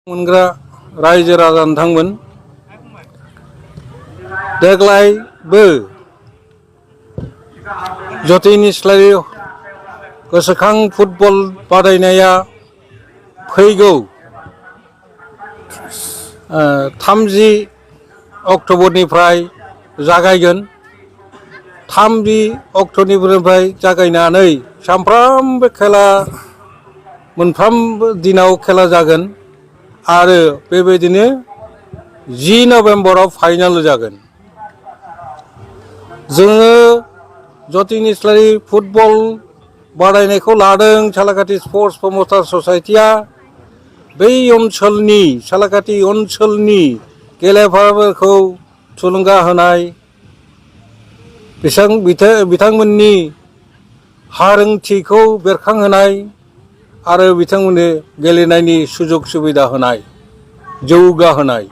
मोनग्रा रायजो राजा नोंथांमोन देग्लायबो जतिन इस्लारि गोसोखां फुटबल बादायनाया फैगौ 30 अक्ट'बरनिफ्राय जागायगोन। 30 अक्ट'बरनिफ्राय जागायनानै सानफ्रामबो खेला मोनफ्रोमबो दिनाव खेला जागोन आरो बेबायदिनो 10 नभेम्बराव फाइनाल जागोन। जोङो जतिन इस्लारि फुटबल बादायनायखौ लादों सालाकाटि स्पर्ट्स प्रमटार ससाइटिया बै ओनसोलनि सालाकाटि ओनसोलनि गेलेगिरिफोरखौ थुलुंगा होनाय बिथांमोननि हारोंथिखौ बेरखांहोनाय आरो बिथांमोननो गेलेनायनि सुजुग सुबिदा होनाय जौगाहोनाय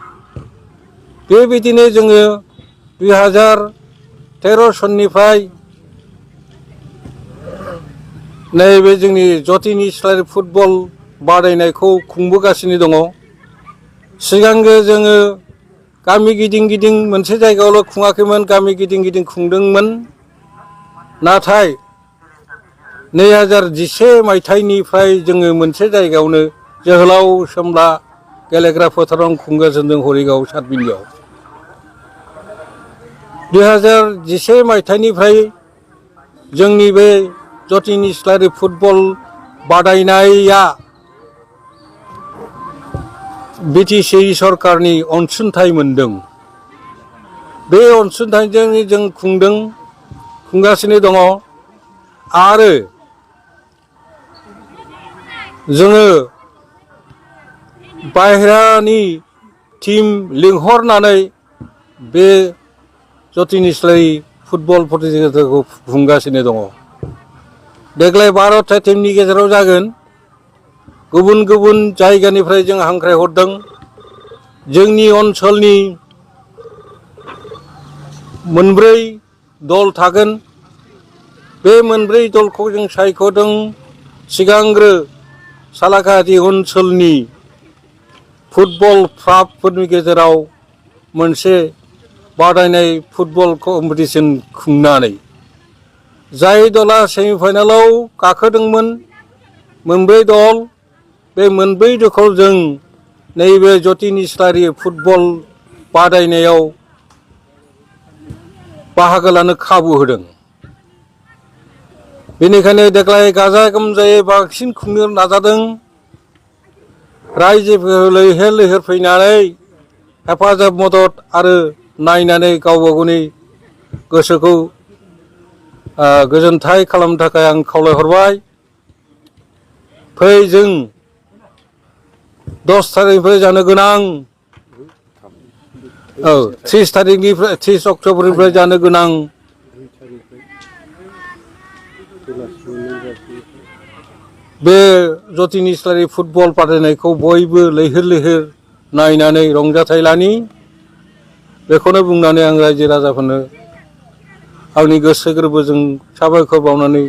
बेबायदिनो जोङो 2013 सननिफ्राय नैबे जोंनि जतिन इस्लारि फुटबल बादायनायखौ खुंबोगासिनो दङ। सिगांग्रो जोङो गामि गिदिं गिदिं मोनसे जायगायावल' खुङाखैमोन, गामि गिदिं गिदिं खुंदोंमोन। नाथाय 2011 मायथाइनिफ्राय जोङो मोनसे जायगायावनो जोहोलाव सोमब्ला गेलेग्रा फोथाराव खुंगासिनो दं हरिगाव सातबिलियाव। 2011 मायथाइनिफ्राय जोंनि बे जतिन इस्लारि फुटबल बादायनाया बिटिसि सरकारनि अनसुंथाइ मोनदों। बे अनसुंथाइजों जों खुंगासिनो दङ आरो जोङो बाहेरानि टीम लिंहरनानै बे जतिन इस्लारि फुटबल प्रतियोगिताखौ खुंगासिनो दङ। देग्लाय 12टा टीमनि गेजेराव जागोन। गुबुन गुबुन जायगानिफ्राय जों हांख्रायहरदों। जोंनि ओनसोलनि 4 दल थागोन। बे 4 दलखौ जों सायख'दों। सिगांग्रो सालाकाटि ओनसोलनि फुटबल क्लाबफोरनि गेजेराव मोनसे बादायनाय फुटबल कम्पिटिसन खुंनानै जाय दला सेमिफाइनालाव गाखोदोंमोन 4 दल, बे 4 दलखौ जों नैबे जतिन इस्लारि फुटबल बादायनायाव बाहागो लानो खाबु होदों। बेनिखायनो देग्लाय गाजा गोमजायै बांसिन खुंनो नाजादों। रायजोफोर लैहोर लैहोर फैनानै हेफाजाब मदद आरो नायनानै गावबा गावनि गोसोखौ गोजोनथाय खालामनो थाखाय आं खावलायहरबाय। फै जों 10 थारिखनिफ्राय जानो गोनां 30 अक्ट'बरनिफ्राय जानो गोनां बे जतिन इस्लारि फुटबल बादायनायखौ बयबो लैहोर लैहोर नायनानै रंजाथाय लानि बेखौनो बुंनानै आं रायजो राजाफोरनो आंनि गोसो गोरबोजों साबायखर बावनानै